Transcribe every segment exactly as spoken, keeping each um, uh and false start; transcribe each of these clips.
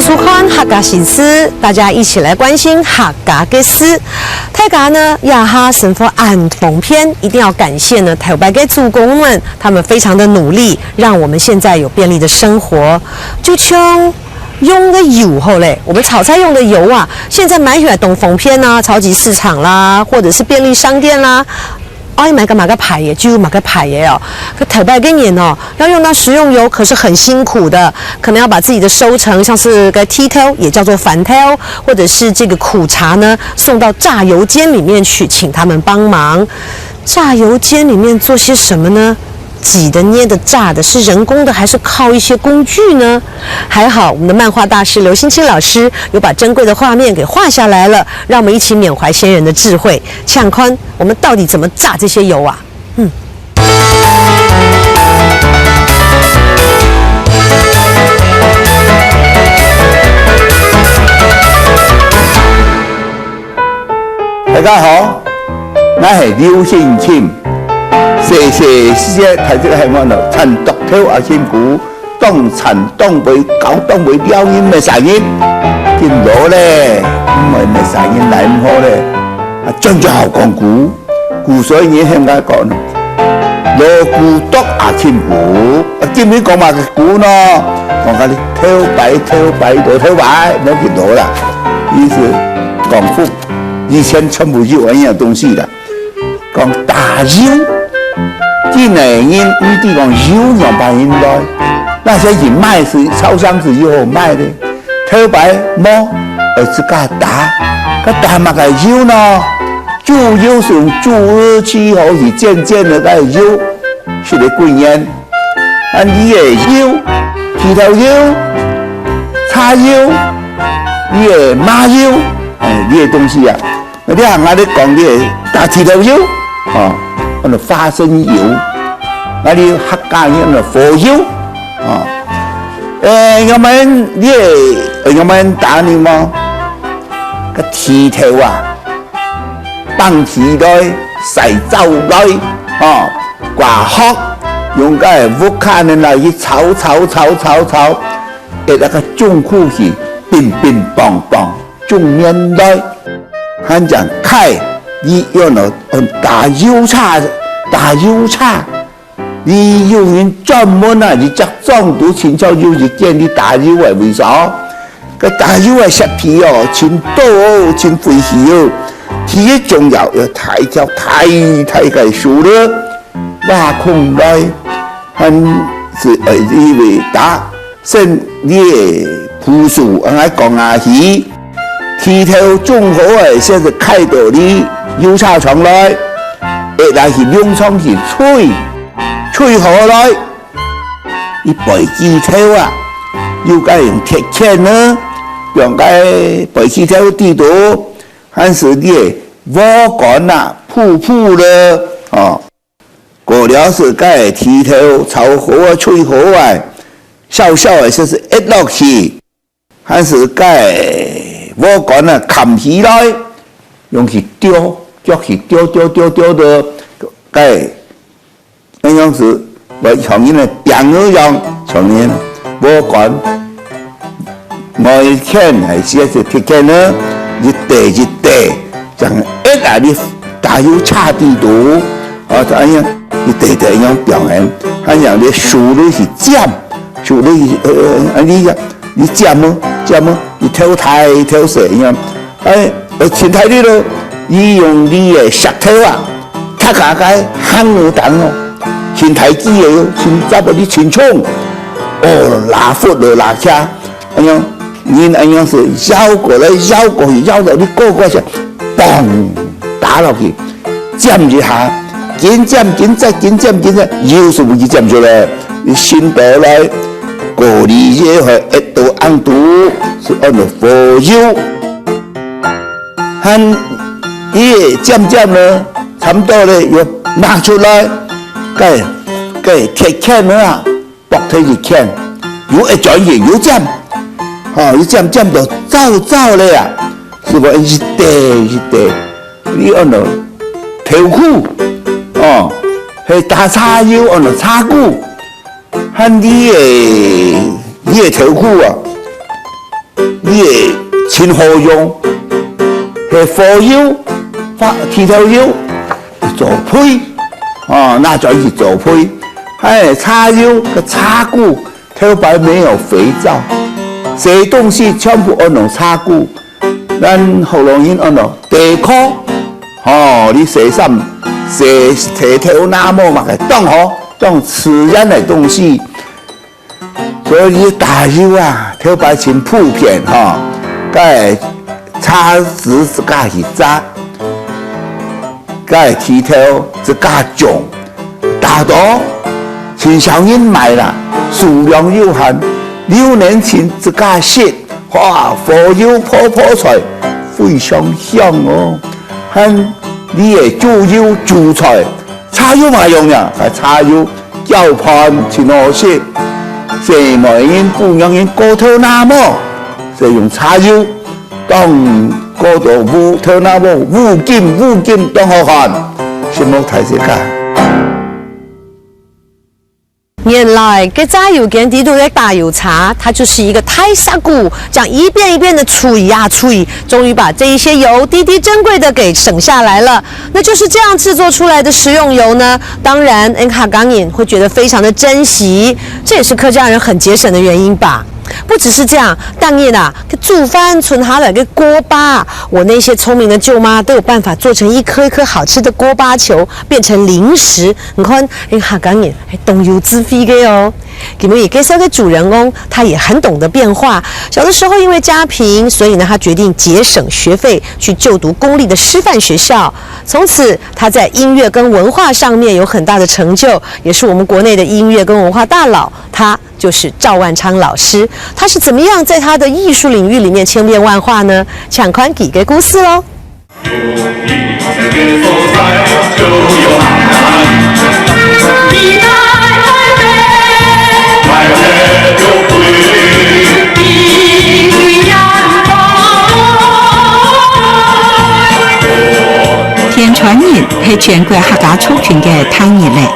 收看客家新事，大家一起來關心客家个事。大家呢，這下生活恁方便，一定要感謝呢，頭擺个祖公們，他們非常的努力，讓我們現在有便利的生活。就像用个油好嘞，我們炒菜用的油啊，現在買起來當方便啊，超級市場啦，或者是便利商店啦，愛買个麼个牌个，就買个牌个哦。可頭擺个人哦，要用到食用油可是很辛苦的，可能要把自己的收成，像是个剃頭，也叫做番頭，或者是這個苦茶呢，送到榨油間裡面去，請他們幫忙。榨油間裡面做些什麼呢？擠的、捏的、榨的，是人工的，還是靠一些工具呢？還好，我們的漫畫大師劉興欽老師有把珍貴的畫面給畫下來了，讓我們一起緬懷先人的智慧。想看我們到底怎麼榨這些油啊？嗯。大家好，𠊎係劉興欽。細細時節，大家喊𠊎做田剁頭阿興牯，當田當尾搞當尾尞人，麼儕人。今老咧，毋會麼儕人來毋好咧，啊，轉做好講古。 古時人喊𠊎講，老古董阿興牯。啊，今日講麼个古呢？講𠊎兜頭擺頭擺老頭擺，無幾多啦。意思講古，以前全部有恁樣東西啦。講打油，今个人毋知講油樣般人來，該時去買係超商係有好買个。 頭擺無，愛自家打。該打麼个油呢？豬油係用豬油去好去煎煎个該油，食个幾年。啊，你个油，剃頭油、茶油，你个麻油，哎，這个東西啊， 該這下𠊎兜講个打剃頭油，吼，安到花生油，𠊎兜客家人安到火油，吼。誒，𠊎兜這，𠊎兜打呢無？該剃頭啊，放起來，曬燥來，吼，刮殼，用該屋下呢來去炒炒炒炒炒，誒，該个中火去，乒乒乓乓。 種面來，還正開，你用了，嗯，打油車，打油車，你有人專門啊，一隻莊肚清朝有一間你打油个位所。該打油个設備哦，真多哦，真費氣哦。第一重要，要大條大大个樹枝，挖空來，還係愛因為打 先你个步數，𠊎講下去，剃頭種好个，先係開到你油車場來，會來去農場去催，催好來，你背枝頭啊，又該用鐵鉗呢，用該背枝頭底肚，還係你个禾稈啊，鋪鋪了，哦。 過了係該剃頭炒好啊，催好啊，燒燒个就係壓落去，還係該禾稈啊，崁起來，用去吊，吊去吊吊吊吊到該，恁樣係，像人个餅仔樣，像人禾稈。 每一圈還係一隻鐵圈呢，一垤一垤，正一下你打油車底肚，啊，就恁樣一垤一垤恁樣表現，恁樣你樹枝去尖，樹枝去，呃，呃，恁樣，你尖哦，尖哦，你頭大頭細恁樣，哎，呃，清大力咯，你用你个石頭啊， 踢下該行路頂哦，輕大支个哦，輕扎到你輕重，哦，拉闊了拉徛，恁樣，人恁樣係搖過來搖過去，搖到你過過去，嘣，打落去，尖一下，緊尖緊扎，緊尖緊扎，油係毋會尖出來，你心到來，過濾也會一到硬度，係安到火油。 還佢个尖尖呢，差毋多咧，要拿出來，該，該鐵鉗呢啊，剝忒一鉗，又一轉去又尖，吼，又尖尖到燥燥咧啊，係無一垤一垤，你安到頭箍，哦，係打茶油安到茶箍，還你个，你个頭箍啊，你个盡好用，係火油、花、剃頭油做肥，哦，拿轉去做肥。還有茶油个茶鈷，頭擺無有肥皂，洗東西全部愛用茶鈷。咱福佬人愛用茶箍，哦，你洗衫、洗、洗頭那毛嘛，當好，當自然个東西。 所以打油啊，頭擺盡普遍吼，該茶籽自家去榨，該剃頭自家種，打到盡少人買啦，數量有限，留等盡自家食，哇，火油泡泡菜，非常香哦。還你个豬油煮菜， 茶油嘛用呀，啊，茶油攪拌盡好食。細妹人、姑娘人過頭那毛，所以用茶油，當過到烏頭那毛，烏金烏金當好看，承蒙大自家。 原來該榨油間裡肚个打油茶，它就是一個大石牯，這樣一遍一遍的催呀催，終於把這一些油滴滴珍貴的給省下來了。那就是這樣製作出來的食用油呢，當然，嗯，客家人會覺得非常的珍惜，這也是客家人很節省的原因吧。不只是這樣，逐日啊，該煮飯剩下來个鍋巴，我那些聰明的舅媽都有辦法做成一顆一顆好吃的鍋巴球，變成零食。你看， 哎，客家人還當有智慧个哦。今日介紹个主人翁，他也很懂得變化。小的時候因為家貧，所以呢，他決定節省學費去就讀公立的師範學校。從此，他在音樂跟文化上面有很大的成就，也是我們國內的音樂跟文化大佬。他就是趙萬昌老師。他是怎麼樣在他的藝術領域裡面千變萬化呢？請看佢个故事囉。 天穿日係全國客家族群个大日咧。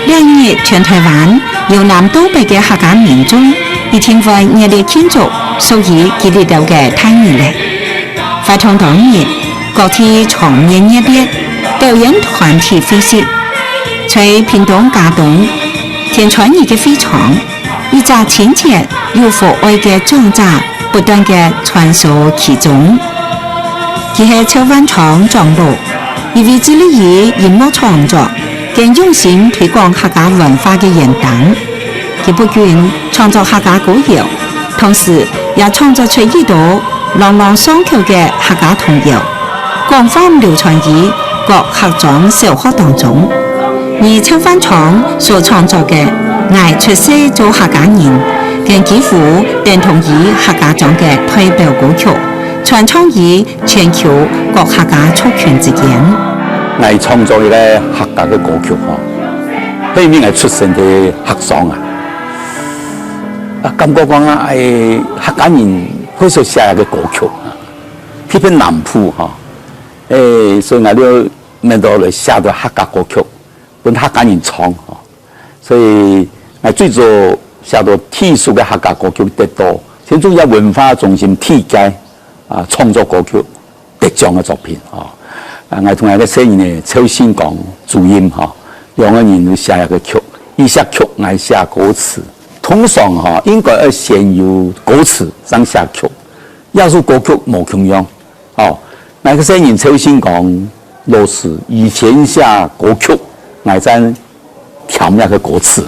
這日全臺灣由南到北个客家民眾一定會熱烈慶祝屬於佢等个大日咧。活動當日，各地場面熱烈，表演團體會師。在屏東佳冬，天穿日个會場，一隻親切又和藹个長者不斷个穿梭其中。佢係趙萬昌長老，一位致力於音樂創作， 更用心推廣客家文化个園丁。佢不僅創作客家歌謠，同時也創作出許多朗朗上口个客家童謠，廣泛流傳於各客庄小學當中。而趙萬昌所創作个《𠊎出世做客家人》，更幾乎等同於客家庄个代表歌曲，傳唱於 全球各客家族群之間。𠊎創作一個客家个歌曲吼，係因為𠊎出生在客庄啊，啊，感覺講啊，哎，客家人好少寫个歌曲啊，特別南部吼，哎，所以𠊎就愐到來寫到客家歌曲，分客家人唱吼。 所以，𠊎最早寫到第一首个客家歌曲得到新竹縣文化中心第一屆啊創作歌曲得獎个作品啊。啊，𠊎同𠊎个細人仔趙信光主任吼，兩個人就寫一個曲，佢寫曲，𠊎寫歌詞。通常吼，應該愛先有歌詞，正寫曲。這首歌曲無共樣， 哦，𠊎个細人趙信光老師以前寫歌曲，𠊎正填這個歌詞，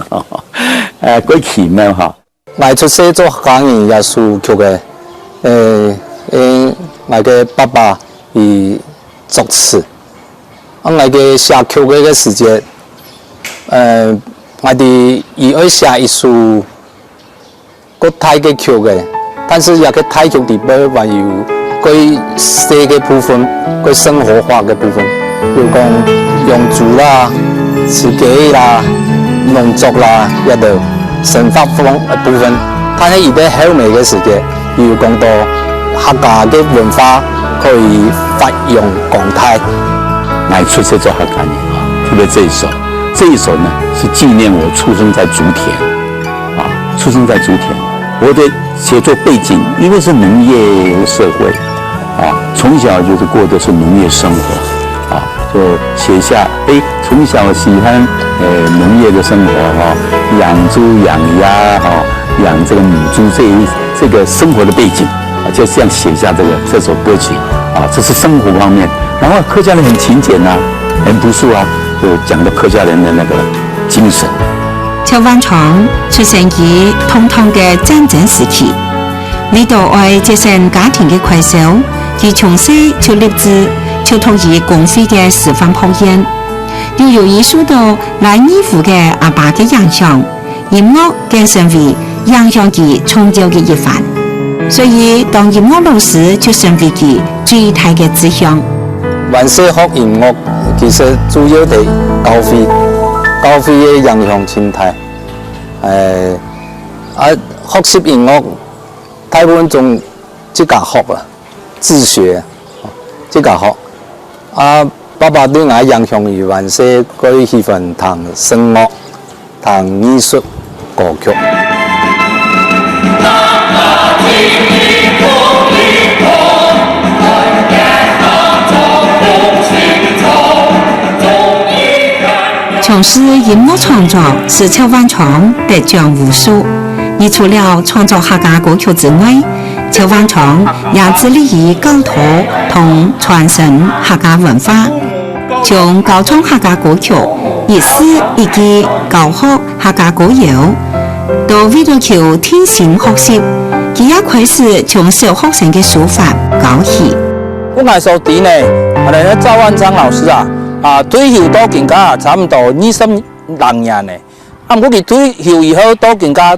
呃，蓋奇妙哈。𠊎出世做客家人這首曲个，呃，因𠊎个爸爸佢作詞，啊，𠊎个寫曲个个時節，呃，𠊎知佢愛寫一首 較大个曲个，但是這個大曲裡背還有較細个部分，較生活化个部分，比如講養豬啦、飼雞啦、農作啦，這兜生活方个部分。但係佢在後尾个時節，又講到客家个文化可以發揚光大。𠊎出世做客家人啊，特別這一首，這一首呢是紀念我出生在竹田。 啊，出生在竹田，我的写作背景，因为是农业社会，啊，从小就是过的是农业生活，啊，就写下，诶，从小喜欢，呃，农业的生活，哈，养猪、养鸭，哈，养这个母猪这一，这个生活的背景，啊，就这样写下这个，这首歌曲，啊，这是生活方面。然后客家人很勤俭啊，很朴素啊，就讲到客家人的那个精神。 邱萬昌出生於動盪个戰爭時期，為著愛節省家庭个開銷，佢從細就立志就讀於公會个師範學院。又由於受到賴義湖个阿爸个影響，音樂更成為影響佢重要个一環。所以，當音樂老師就成為佢最大个志向。還細學音樂，其實主要在教會，教會个影響盡大。 誒，啊，學習音樂，大部分總自家學啦，自學，自家學。啊，爸爸對𠊎影響，佢還細，佢喜歡聽聲樂，聽藝術歌曲。 從事音樂創作，使邱萬昌得獎無數。佢除了創作客家歌曲之外，邱萬昌也致力於教導同傳承客家文化，從教唱客家歌曲，一字一句教學 客家歌謠，都為著求定心學習，佢也開始從小學生个書法教起。𠊎所知呢，𠊎等个趙萬昌老師啊，啊，退休到今下差毋多二十零年呢。啊，毋過佢退休以後到今下，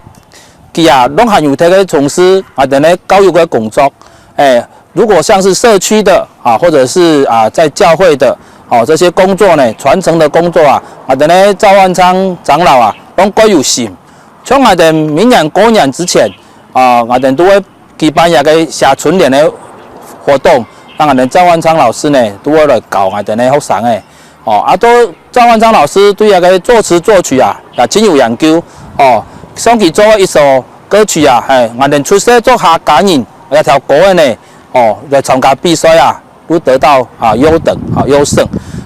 佢啊，攏還有在該從事𠊎等个教育个工作。誒， 如果像是社區的啊，或者是啊在教會的哦，這些工作呢，傳承的工作啊，啊，𠊎等个趙萬昌長老啊，攏蓋有心。像𠊎等明年過年之前啊，𠊎等都會舉辦一個寫春聯的活動，讓𠊎等趙萬昌老師呢，都會來教𠊎等个學生誒。 哦，啊，都趙萬昌老師對該個作詞作曲啊，也盡有研究。哦，像佢做一首歌曲啊，嘿，𠊎等出世做客家人，這條歌个呢，哦，來參加比賽啊，都得到啊優等啊優勝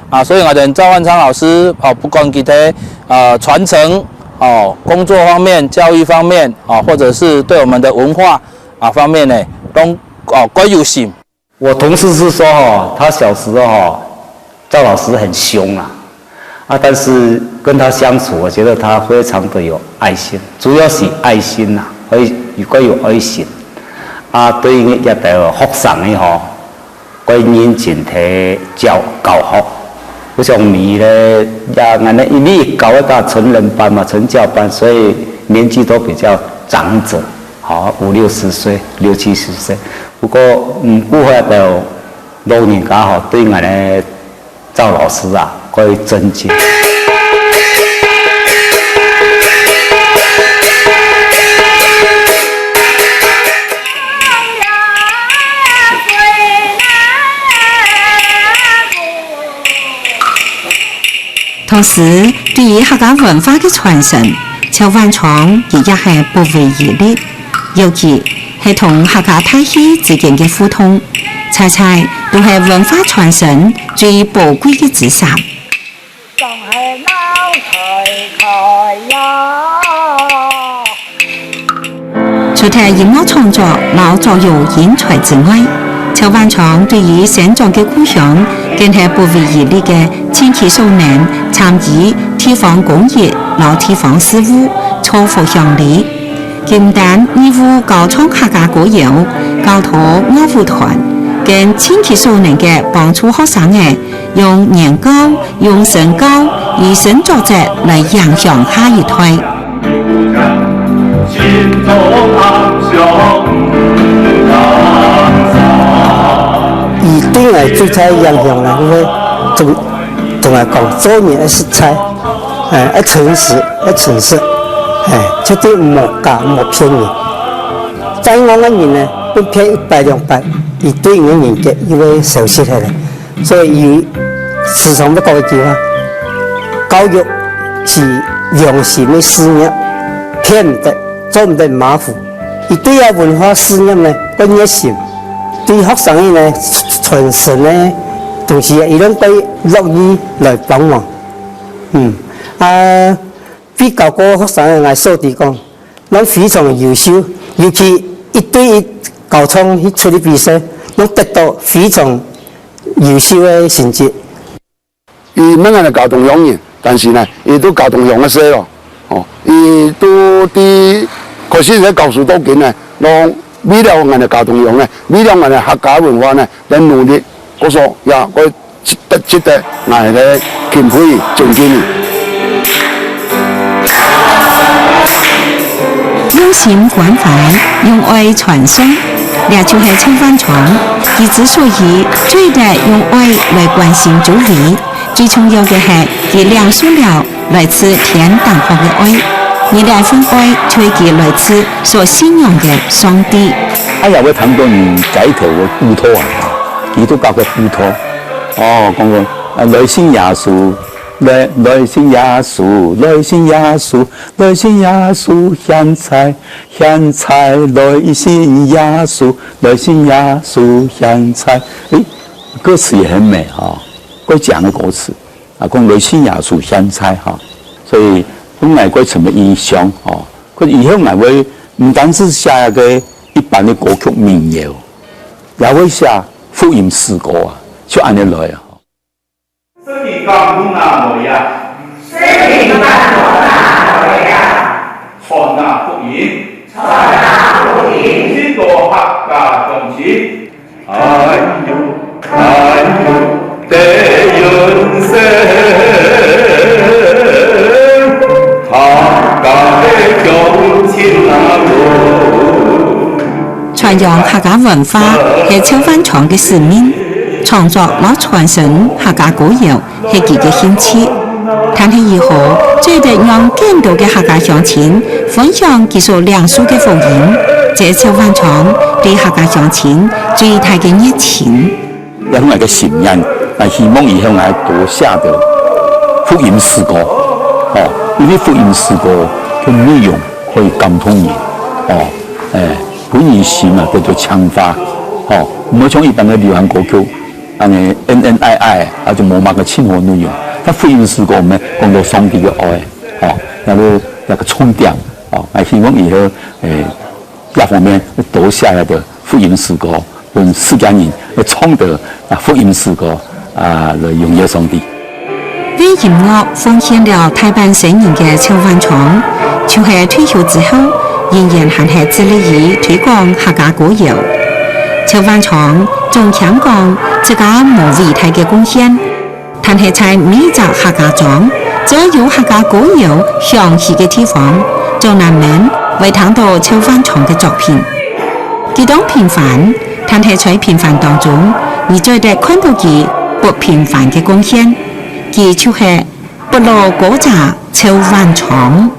啊，所以𠊎等趙萬昌老師，哦，不管佢在呃傳承哦工作方面、教育方面啊，或者是對我們的文化啊方面呢，都哦蓋有心。 我同事是說哈，他小時候哈，趙老師很凶啊，啊，但是跟他相處，我覺得他非常的有愛心，主要是愛心呐，會，會有愛心。啊，對於這个學生的吼，會認真去教，教學。不像你咧，呀，俺呢，因為教一个成人班嘛，成教班，所以年紀都比較長者，好，五六十歲，六七十歲。 不過，嗯，不會的，老人家吼，對𠊎个趙老師啊，可以尊敬。同時，對於客家文化个傳承，邱萬昌佢也係不遺餘力。 尤其係同客家大戲之間个互動，猜猜都係文化傳承最寶貴个資產。除忒音樂創作摎作曲人才之外，邱萬昌對於生長个故鄉，更係不遺餘力个盡其所能參與地方公益摎地方事務，造福鄉里。 佢毋單義務教唱客家歌謠，教導樂舞團，更盡其所能个幫助學生仔用言教、用身教、以身作則來影響下一代。佢對𠊎最大影響呢，因為總，總來講，做人愛實在。 哎，愛誠實，愛誠實，哎，絕對毋好假，毋好騙人。再戇个人呢，分騙一擺兩擺，佢對人个人格又會消失忒咧。所以佢時常會講一句話：教育是良心个事業，騙毋得，做毋得馬虎，佢對啊文化事業呢，蓋熱心，對學生个呢傳承呢，同時啊，佢攏蓋樂意來幫忙。嗯，啊，比較過學生个𠊎所知講，攏非常優秀，尤其一對一高中去出去比賽，攏得到非常優秀个成績。 佢毋係𠊎等佳冬鄉人，但是呢，佢都佳冬鄉个細路，哦，佢都在開始在教書到今呢，攏為了𠊎等佳冬鄉呢，為了𠊎等客家文化呢，來努力，故所也會值得，值得𠊎等敬佩尊敬佢。 用心關懷，用愛傳承，這就係邱煥昌。佢之所以做得用愛來關心周圍，最重要个係佢領受了來自天頂上个愛，而這份愛就係佢來自所信仰个上帝。啊，也會聽到人街頭个布道啊，基督教个布道，哦，講講，啊，來信耶穌， 來，來信耶穌，來信耶穌，來信耶穌，現在，現在，來信耶穌，來信耶穌，現在。誒，歌詞也很美哈，蓋靚个歌詞啊，講來信耶穌，現在哈，所以分𠊎蓋深个印象哦。可以後𠊎會毋單止寫个一般个歌曲民謠，也會寫福音詩歌啊，就恁樣來啊。 聖靈降臨啊，來呀！聖靈降臨啊，來呀！傳啊福音，傳啊福音，直到客家鄉盡。哎喲，哎喲，得人惜，客家个鄉親啊喲。 傳揚客家文化係邱煥昌个使命，創作摎傳承客家歌謠係佢个興趣。但係以後做得讓更多个客家鄉親分享佢所領受个福音，這係邱煥昌對客家鄉親最大个熱情。 也係𠊎个心願，𠊎希望以後𠊎多寫个福音詩歌，吼，因為福音詩歌个內容可以感動人，吼，誒，分人心啊得到淨化，吼，毋好像一般个流行歌曲，恁樣恩恩愛愛，啊就無麼个深厚內容。但福音詩歌，𠊎等講到上帝个愛，吼，也係一個重點，吼，𠊎希望以後，誒， 這方面多寫一個福音詩歌，分世間人來唱到啊福音詩歌啊，來榮耀上帝。為音樂奉獻了大半生命个邱煥昌，就係退休之後，仍然還係致力於推廣客家歌謠。邱煥昌總聽講，自家無偉大个貢獻， 但係在每一隻客家庄，只要有客家歌謠響起个地方，總難免會聽到邱煥昌个作品。佢當平凡，但係在平凡當中，你做得看到佢不平凡个貢獻。佢就係不老歌者邱煥昌。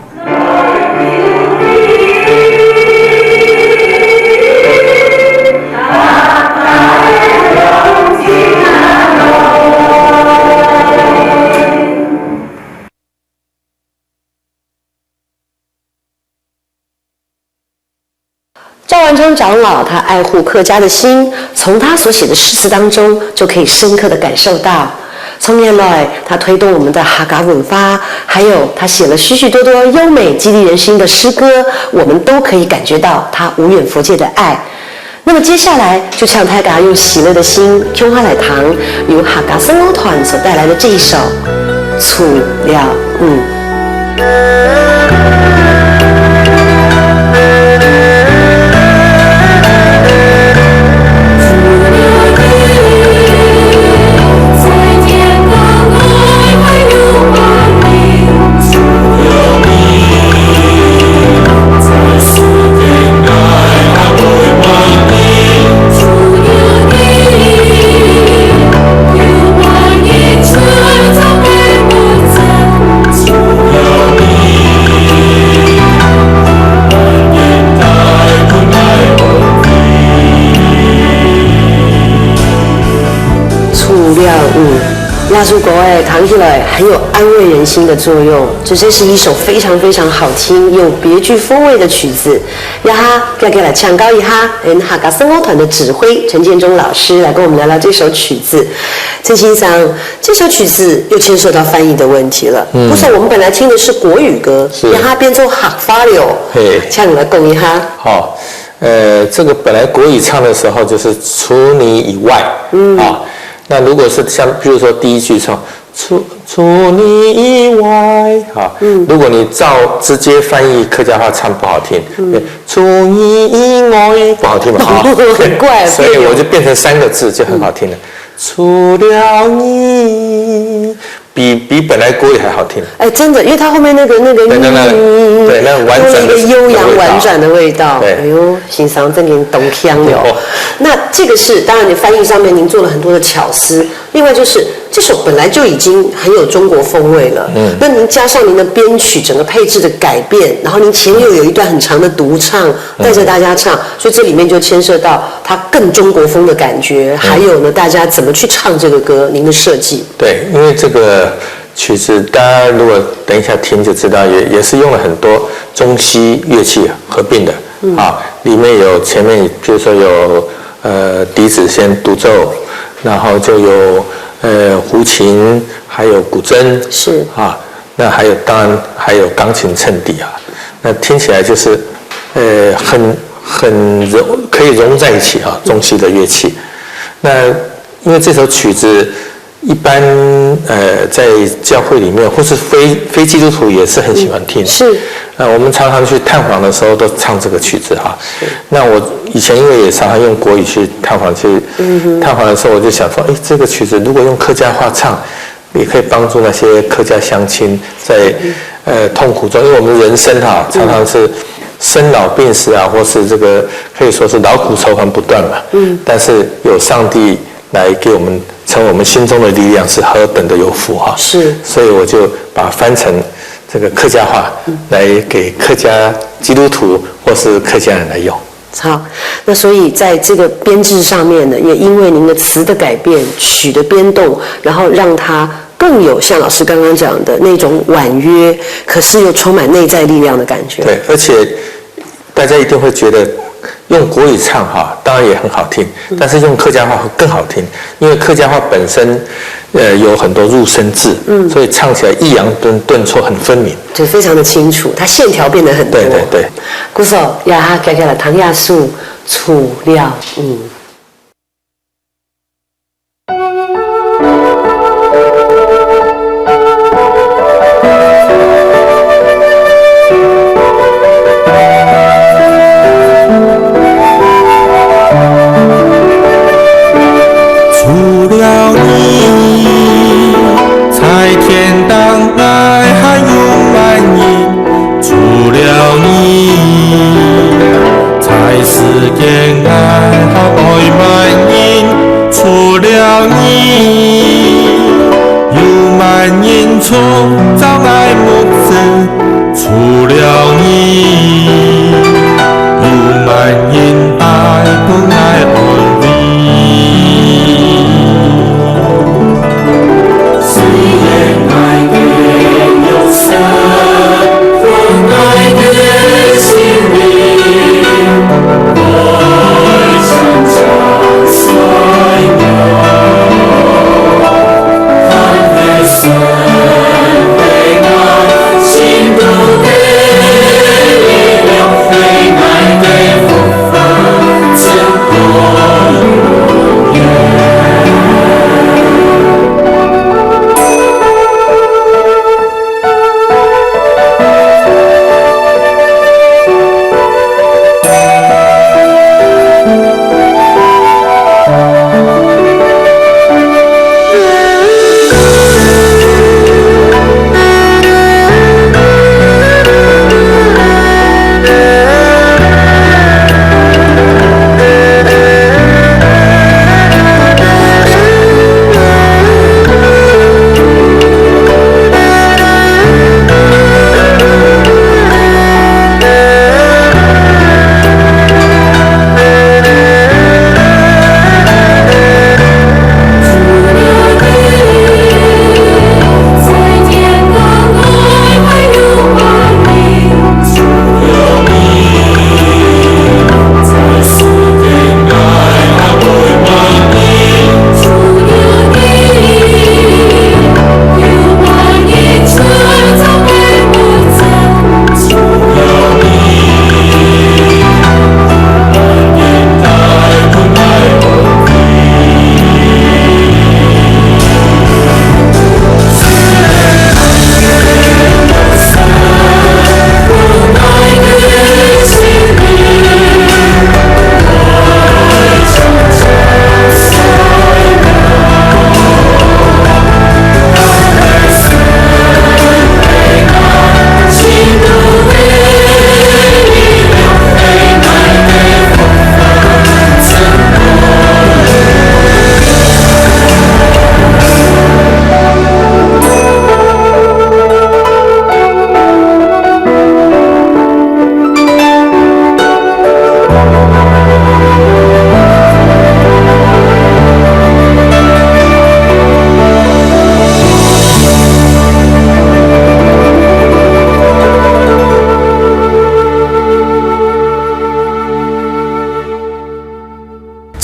趙萬忠長老他愛護客家的心，從他所寫的詩詞當中就可以深刻地感受到。從年來，他推動我們的客家文化，還有他寫了許許多多優美激勵人心的詩歌，我們都可以感覺到他無遠弗屆的愛。那麼接下來，就請大家用喜樂的心，共下來聽由客家聖樂團所帶來的這一首《除了你》。這首歌哎，聽起來很有安慰人心的作用。這真是一首非常非常好聽又別具風味的曲子。這下，接下來請教一下，嗯，客家聖樂團的指揮陳建中老師來跟我們聊聊這首曲子。陳先生，這首曲子又牽涉到翻譯的問題了。嗯。不是，我們本來聽的是國語歌，是。這下變做客話了。嘿。請你來講一下。好，呃，這個本來國語唱的時候就是除你以外，嗯。啊，那如果是像，比如說第一句唱，除，除你以外，啊，嗯。如果你照直接翻譯客家話唱不好聽，嗯。除你以外不好聽嘛，啊。很怪，所以我就变成三个字，就很好听了。嗯。除了你，比，比本来国语还好听。哎，真的，因为它后面那个，那个对，那个，嗯，对，那个婉转的，多了一个悠扬婉转的味道。对。哎呦，先生真个懂腔了。哦。那这个是，当然你翻译上面您做了很多的巧思，另外就是这首本来就已经很有中国风味了，嗯。那您加上您的编曲整个配置的改变，然后您前面又有一段很长的独唱，嗯。带着大家唱，所以这里面就牵涉到它更中国风的感觉，嗯。还有呢，大家怎么去唱这个歌，您的设计。对，因为这个曲子大家如果等一下听就知道，也，也是用了很多中西乐器合并的，嗯。啊，里面有前面就是说有，呃，笛子先独奏，然后就有，呃，胡琴，还有古筝，是。啊，那还有，当然还有钢琴衬底啊，那听起来就是，呃，很，很融，可以融在一起啊，中西的乐器。那因为这首曲子一般，呃，在教会里面或是非，非基督徒也是很喜欢听。嗯，是。那我们常常去探访的时候都唱这个曲子哈。是。那我以前因为也常常用国语去探访，去嗯哼。探访的时候，我就想说，诶，这个曲子如果用客家话唱，也可以帮助那些客家乡亲在，嗯。呃，痛苦中，因为我们人生哈，嗯。常常是生老病死啊，或是这个可以说是劳苦愁烦不断嘛。嗯。但是有上帝来给我们，成为我们心中的力量，是何等的有福哈。是。所以我就把它翻成这个客家话，嗯。来给客家基督徒或是客家人来用。好，那所以在这个编制上面呢，也因为您的词的改变、曲的编动，然后让它更有像老师刚刚讲的那种婉约，可是又充满内在力量的感觉。对，而且大家一定会觉得用国语唱哈，当然也很好听，嗯。但是用客家话会更好听，因为客家话本身，呃，有很多入声字，嗯。所以唱起来抑扬顿，顿挫很分明。就非常的清楚，它线条变得很多。对，对，对。故所，呀哈，接下来弹一下首《除了你》。除了你，在天堂爱还有满意。 除了你，在世间爱还爱满人。除了你，有满人创造爱目子。除了你，有满人爱分爱安慰。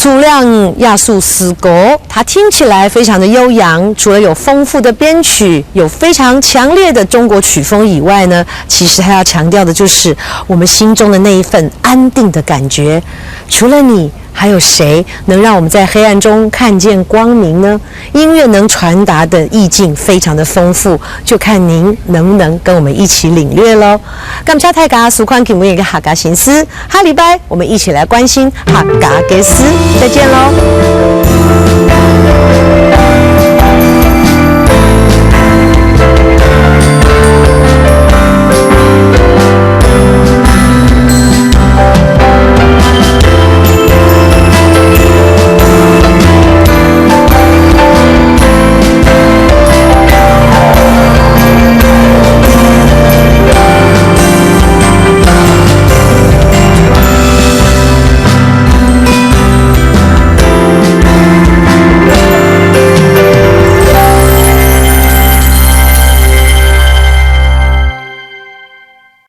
数量艺术诗歌，它听起来非常的悠扬，除了有丰富的编曲，有非常强烈的中国曲风以外呢，其实它要强调的就是我们心中的那一份安定的感觉。除了你，还有谁能让我们在黑暗中看见光明呢？音乐能传达的意境非常的丰富，就看您能不能跟我们一起领略喽。感谢大家收看今日个客家新诗，下礼拜我们一起来关心客家个事，再见喽。